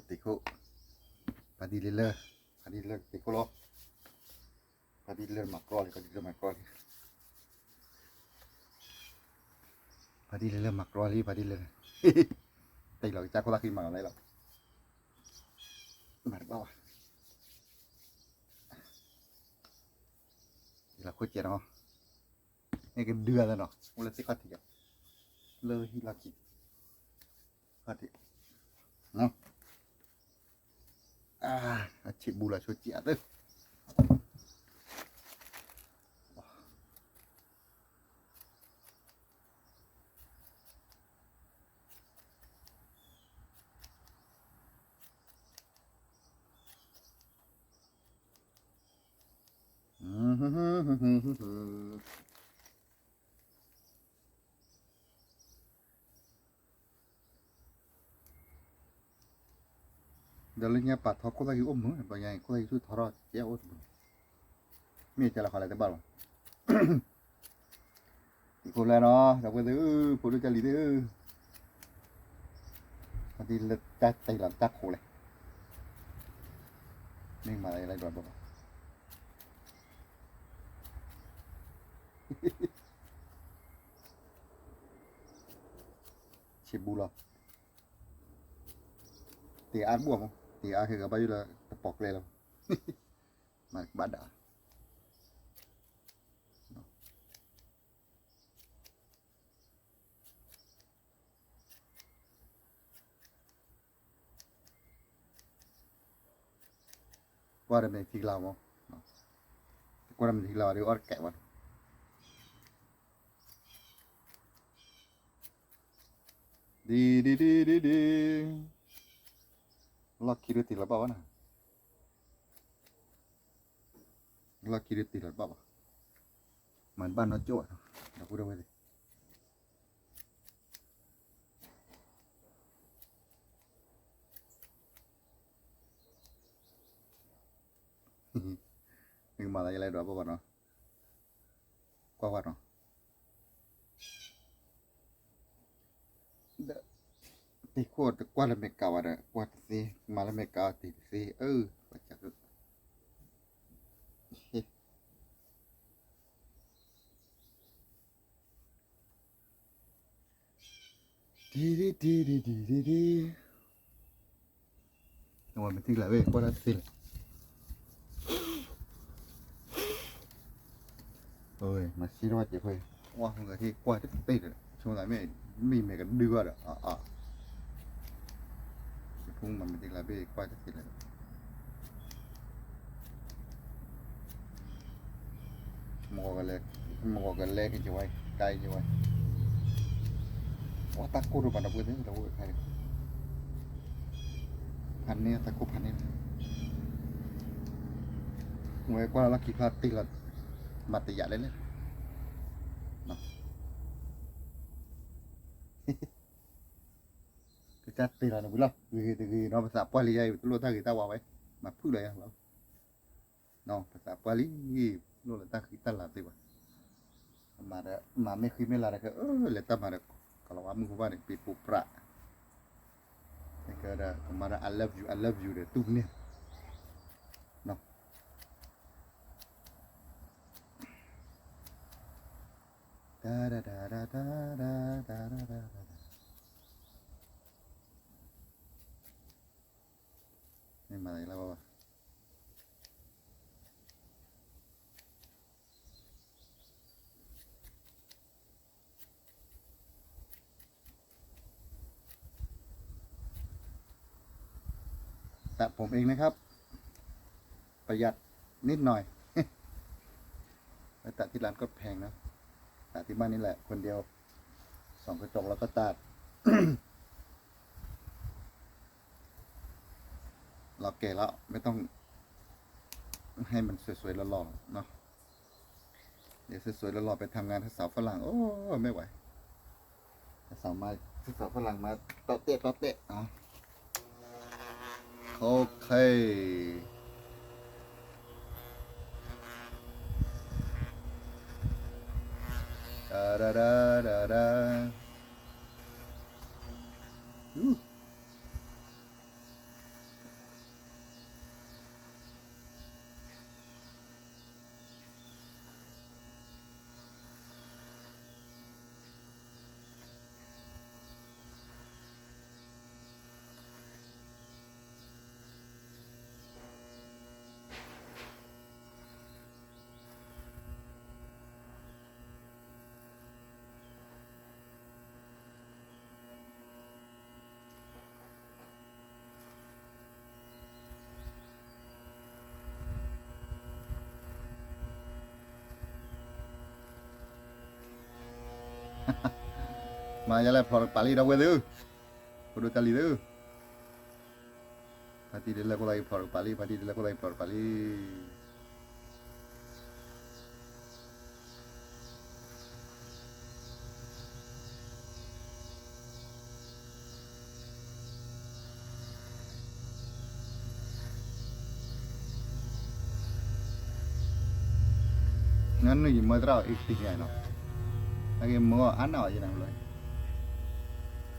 တံၤခိၣ်, ဖါတံၢ်လၢလၢ, ဖါတံၢ်လၢတံၤခိၣ်လီၤ, ဖါတံၢ်လၢမၤကြီလံ, ဖါတံၢ်လၢမၤကြီလံ, ဖါတံၢ်လၢလၢမၤကြီလံ, ဖါတံၢ်လၢ, တံၤလီၤကစၢ်ခိၣ်သၣ်ဃံမၤလီၤလဲလီၤ, မၤတဘၣ်ဘၣ်, တံၤလီၤခိၣ်စဲးနီၤ, န့ၣ်ကဒုအသးနီၤ, အိၣ်လၢသ့ၣ်ခီၣ်ထံး, လၢဟံၣ်လီၢ်ခံ, ခီၣ်ထံး, အဆံးဘူးလီၤဆိကံအသၢ ဒီးလၢညါပာ်ထီခိၣ်သၣ်ဂံၢ်အိၣ်မုာ်, ပှၤညါခိၣ်သၣ်ဂံၢ်ဆူၣ်ထီထီၣ်ကဲအိၣ်တမုာ်, မ့ၢ်ကလီၤဃီလဲတဘၣ်လီၤ, တံၤခိၣ်လၢနီၤ, ဒီပုၢ်ဝဲၢ်သ့ၣ်ဧၢ, ဖိဒိၣ်ကၢ်လံၤသ့ၣ်ဧၢ, ဖါတံၢ်လၢတၢ်တံၤလီၤတၢ်ခိၣ်လဲၣ်, မ့ၢ်မၤသးယလဲၤဒွးဘၣ်ဘၣ် ဆံးဘူးလီၤ, တ့အါတဘူၣ်မး, တ့အါခဲကဘၣ်ယိၣ်လၢတပိာ်ကျဲလီၤ, မၤကဘၣ်ဒၣ် ကွၢ်ဒီးမ့ၢ်ထံကလၤမး, ကွၢ်ဒီးမ့ၢ်ထံကလၤဝဲဒ်အီၣ်တကဲးဝဲ, ဒ်ဒ်ဒ်ဒ်ဒ်, လီၢ်ခံဒုးတ့ၢ်လီၤဘၣ်ဝဲနၤ, လီၢ်ခံဒုးတ့ၢ်လီၤဘၣ်ဘၣ်, မၤတဘၣ်နီၢ်ကၠိၣ်ဘၣ်, ဒီပုၢ်ဒီဝဲၢ်သ့ၣ် မ့ၢ်ကမၤသးယလဲၤဒွးဘၣ်ဘၣ်နီၤ, ကွၢ်ကွၢ်နီၤ, ဒီး တံၤခိၣ်တကွၢ်လၢမဲာ်ကးဝဲဒီး ကွၢ်တသ့, မၤလၢမဲာ်ကးအီၤတ့ၢ်တသ့, အၢ ပှၤကၢ်ကၢ် ဒ်ဒ်ဒ်ဒ်ဒ်ဒ်ဒ်, အဝဲမ့ၢ်ထံကလၤဝဲ ကွၢ်တၢ်တသ့လဲၣ်, မၤစံထီၣ်ဝဲစဲးဖိ, ဝဲဟူဂၤဟ့ၣ်ကွၢ်တသ့ဒီး ဆိသးမ့ၢ် မ့ၢ်မဲာ်ကဒုဘၣ်ဒီး အါအါ, ယဖိမၤမ့ၢ်ထံကလၤဘ့ၣ်ကွၢ်တသ့လဲၣ် မ့ၢ်ကလဲၤက့ၤဝဲ ကဲက့ၤဝဲ, အတၢ်ကိၢ်တပၤဒီပုၢ်ဝဲၢ်သ့ၣ် တဝဲခါန့ၣ်, ဖးန့ၢ်တၢ်ကိၢ်ဖးန့ၢ်, ဝဲကွၢ်လီၢ်ခံဖျါတ့ၢ်လီၤ, မၤတယာ်လဲၣ်လဲၣ် ကစၢ်တ့ၢ်လီၤန့ၣ်ဝံၤလီၤ, ဂ့ၤဂ့ၤတဂ့ၤနီၤ, ပသးပှၢ်လံယါအံၤ တလိၣ်တၢ်ဂ့ၤတၢ်ဝါဝဲ, မၤဖုၣ်လီၤယါလီၤ, ပသးပှၢ်လံ, လိၣ်လၢတၢ်ဃံတၢ်လၤသ့ဘၣ်, မၤမ့ၢ်ဃံမ့ၢ်လၤဒီး လဲၤတၢ်မၤဒီး ကလီၤဝါမုၢ်ဖိဘၣ်န့ၣ် ပ့ၤပိာ်ပြး, ကမၤဒီး I love you, I love you ဒီးတူၢ်န့ၢ် တၢ်တၢ်တၢ်တၢ်တၢ်တၢ်တၢ်တၢ်တၢ်, မ့ၢ်မၤသးလၢဘၣ်ဘၣ် สระผมเองนะครับ ประหยัดนิดหน่อย ไปตัดที่ร้านก็แพงนะ ตัดที่บ้านนี่แหละ คนเดียว ส่องกระจกแล้วก็ตัด เราแก่แล้ว ไม่ต้องให้มันสวยๆหล่อๆเนาะ เดี๋ยวสวยๆหล่อๆไปทำงานให้สาวฝรั่ง โอ้ ไม่ไหว สาวมา สาวฝรั่งมาเตาะเตะเตาะเตะ เอา โอเค ดาดาดาดาดา อู้ မၤယလဲၣ်ဖျိးတကပၤလံ ဒီပုၢ်ဝဲၢ်သ့ၣ်ဧၢ, ဖိဒိၣ်တၢ်လံၤသ့ၣ်ဧၢ, ဖါတံၢ်တလဲၤခိၣ်သးက့ၤဖျိးတကပၤလံ, ဖါတံၢ်တလဲၤခိၣ်သးက့ၤဖျိးတကပၤလံ. နနုၢ်ယမၢသရၣ်အီၤအ့ၣ်တံၢ်ညါနီၤ, အက့ၤမၢအီၤအါနၢ်အီၤယဲနၤလီၤ,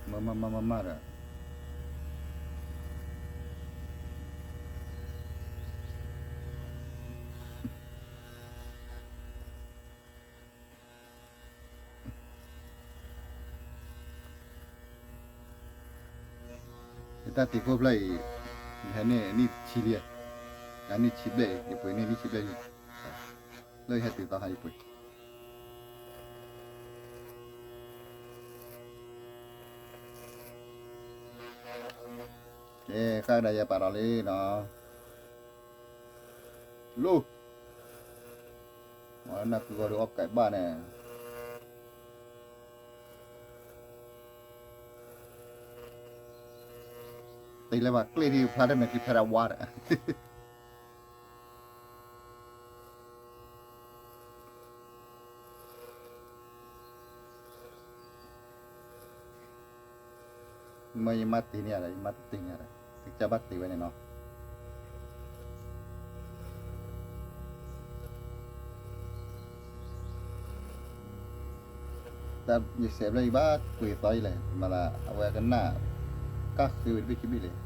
မၢမးမးမးမးဒီး ယတၢ်တ့ခိၣ်ဖျၢၣ်အံၤ, ယဟဲန့ၢ်နံၣ်ဆံလံ, အနံၣ်ဆံဘျဲၣ်အံၤ ယပှ့ၤန့ၢ်နံၣ်ဆံဘျဲၣ်လံ, လၢယဟဲတုၤသီဟါယပှ့ၤ. ကဲ ဃၣ်ကဒါယဲပာ်ဒီးလံနီၤ, လိၣ် မ့ၢ်နၢ်ကုဂီၤဒီးအီၣ်ကဲဘၣ်န့ၣ်, တ့လၢပှၤကျ့ထံဖျါတမဲာ်ထံဖျါတဝါဒီး မ့ၢ်ယမါတ့န့ၢ်ယၤဒီး ယမါတတ့န့ၢ်ယၤဒီး ကစၢ်ဘၣ်တ့ဝဲန့ၣ်နီၤ. တၢ်ယစဲးဘျဲၣ်အံၤဘၣ်ကွံာ်သီအံၤလဲၣ်, မၤသးအဝဲကနၣ် ကၣ်ဃ့ဝဲတဘ့ၣ်ခံဘ့ၣ်လဲၣ်.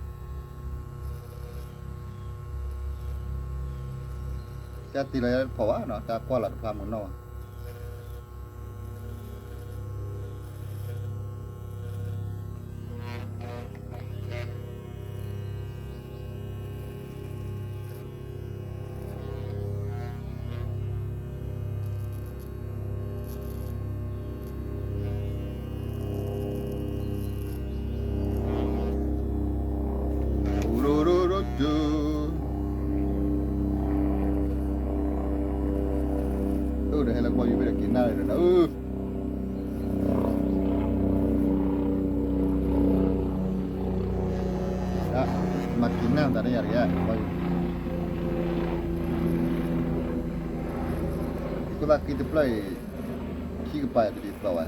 တၢ်တ့လီၤယၤတဖီဘၣ်နီၤ, တၢ်ကွၢ်လီၤတဖျါမုၢ်နီၢ်ဘၣ်. အိၣ်ဒီးဟဲလၢကဘီယူၤဘ့ၣ်ဒီးက့ၤနၣ်ရံၣ်ဒီးနၤဧၢ, မၤက့ၤနၣ်သးတယၤတဂ့ၤ, ခိၣ်သၣ်ဃံတဖျၢၣ်အံၤ ခံကပၤတဒ်သိးဝဲ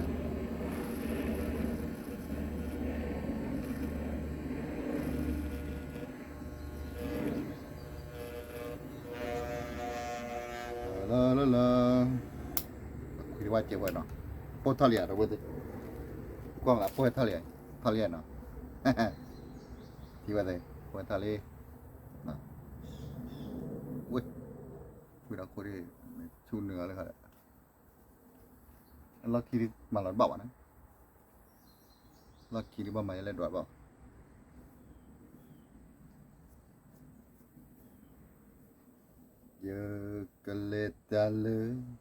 လၢလၢလၢ, အခွံတဝၢ်စဲးဝဲနီၤ, ပိၢ်ထီၣ်လံဧါ ဒီပုၢ်ဝဲၢ်သ့ၣ်, ကွၢ်မးပိၢ်ထီၣ်လံ, ထီၣ်လံနီၤ, ထံၣ်ဝဲသ့ၣ် ပိၢ်ထီၣ်လံ, ဝ့ၢ်, ဝ့ၢ်ဒီးခိၣ်ဒံး, ဆူနုာ်လီၤလၢခါဒီး အလီၢ်ခံဒုးမၤလီၤတဘၣ်ဘၣ်န့ၣ်, လီၢ်ခံဒုးဘၣ်မၤယဲလဲၣ်ဒွးဘၣ်, ယကလဲၤတၢ်လၢ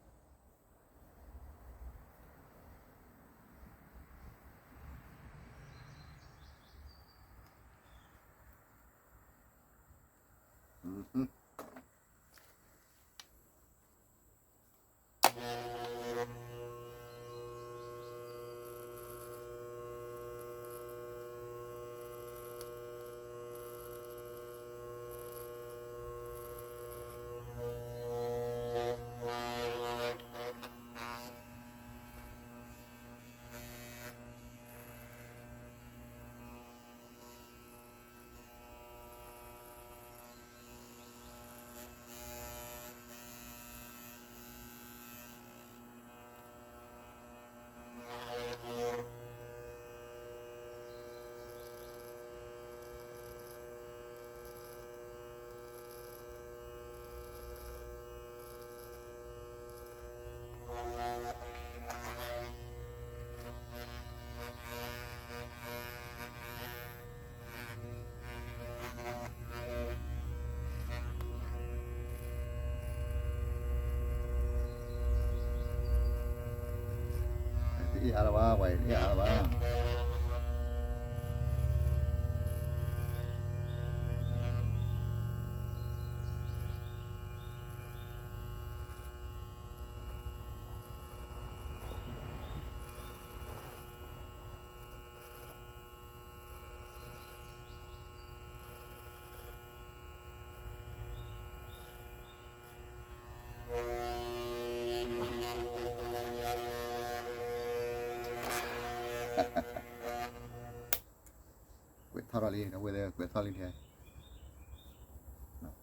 တအ့ၣ်အါလၢၤဘၣ်, ပှၤအ့ၣ်အါလၢၤဘၣ်. တ ကွဲးထီၣ်ထီၣ်လံ ဒီပုၢ်ဝဲၢ်သ့ၣ် ကွဲးထီၣ်လံန့ၣ်,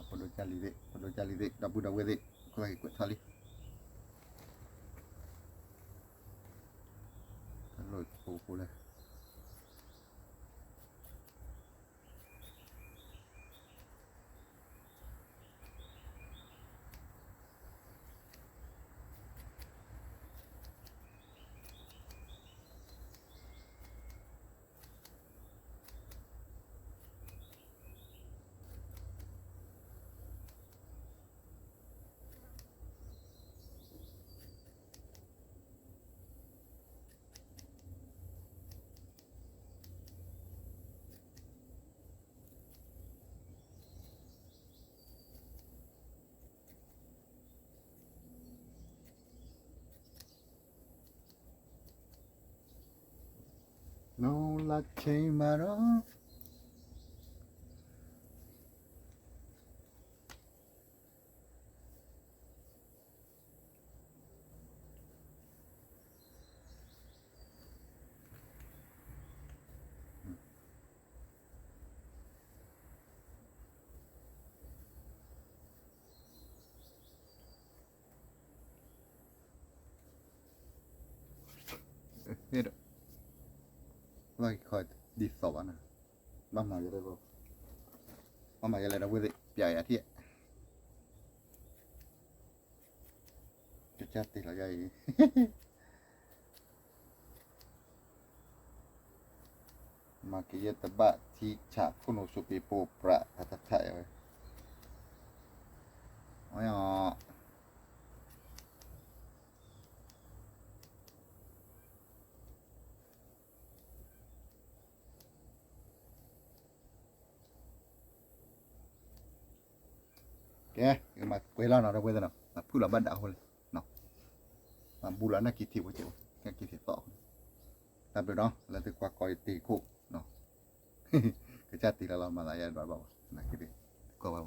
ဖိဒိၣ်ကၢ်လံၤသ့ၣ် ဖိဒိၣ်ကၢ်လံၤသ့ၣ် ဒီပုၢ်ဒီဝဲၢ်သ့ၣ် ကွဲးထီၣ်လံ တၢ်လိၣ်ဖိဖိလဲၣ် No la came at all. ဘၣ်က့ၤခီဒ်သိးဘၣ်နၤ, ဘၣ်မၤယဲလဲၣ်, ဘၣ်မၤယဲလဲၣ်ဒီပုၢ်ဝဲၢ်သ့ၣ် ပျဲယၤထံၣ်, ကစၢ်တ့ၢ်လီၤယၤအံၤ မၤက့ၤယဲၢ်တဘၣ်ထံဆးခိၣ်နူာ်စိးပ့ၤပိာ်ပြး တၢ်တထးအံၤဝဲ, အ ကဲ, မၤကွဲးလီၤနီၤ ဒီပုၢ်ဝဲၢ်သ့ၣ်နီၤ, မၤဖုၣ်လီၤဘၣ်ဒၣ်အဃိလဲၣ်, မၤဘူးလီၤနၢ်က့ၤထံးဖိကဲး, နၢ်က့ၤထံးသီၣ်အဃိ, တၢ်ဘျုးနီၤ လၢသုကွၢ်ကီးယတ့ၢ်ခိၣ်, ကစၢ်တ့ၢ်လီၤလီၤ မၤသးယဲဒၣ်ဘၣ်ဘၣ်, နၢ်က့ၤသ့ၣ်, ကွၢ်ဘၣ်,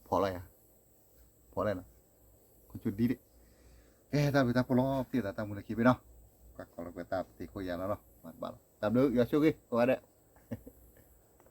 ဖီၣ်လီၤယၤ, ဖီၣ်လီၤနီၤ, ခိၣ်ဆူၣ်ဒံးဒံး, ကဲ တၢ်ဘျုးတၢ်ဖှိၣ်လီၤ ပျဲသးတၢ်မူလၢခံဘ့ၣ်နီၤ, ကွၢ်ကီးလၢပတၢ်တ့ၢ်ခိၣ်ယၤလီၤနီၤ, မၤတဘၣ်လီၤ, တၢ်ဘျုး ယွၤဆိၣ်ဂ့ၤ ကိးဂၤဒဲး